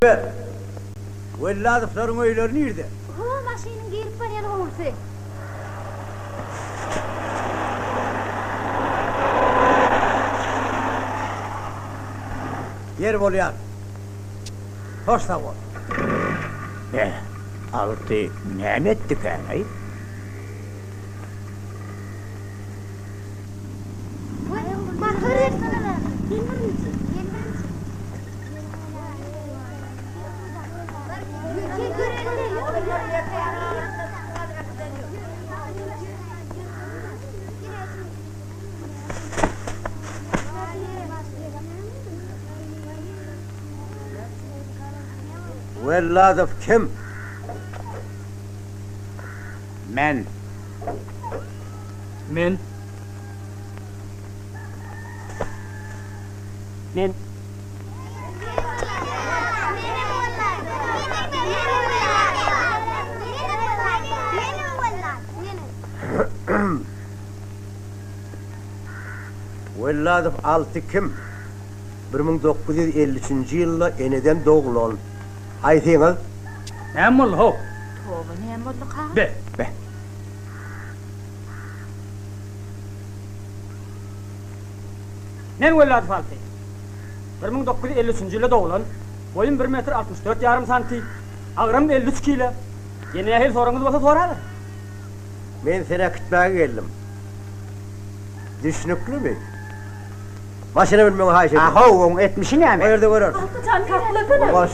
Ber. Welladowlaryň öýleri nirde? Ho, maşynyň girip barýan howlusy. Ýer bolýar. Hoş sag bol. Be, Alty näme etdikäň-eý? Welladow kim? Men. Men. Men. Welladow Alty kim? 1953-nji ýylda eneden doglan. Haýsyňyz? Näme boldy how? Toba näme bolduka? Be. Be. Men Welladow Alty. 1953-nji ýylda doglan, boýum bir metr 64 ýarym santi, agramym 53 kile. Ýene nähili soragyňyz bolsa soraber. Men seni äkitmäge geldim. Düşnüklimi? Maşyna münmegiňi haýyş edýän. A-how, oň etmişi näme? O ýerde göreris. Saklasana. Goş.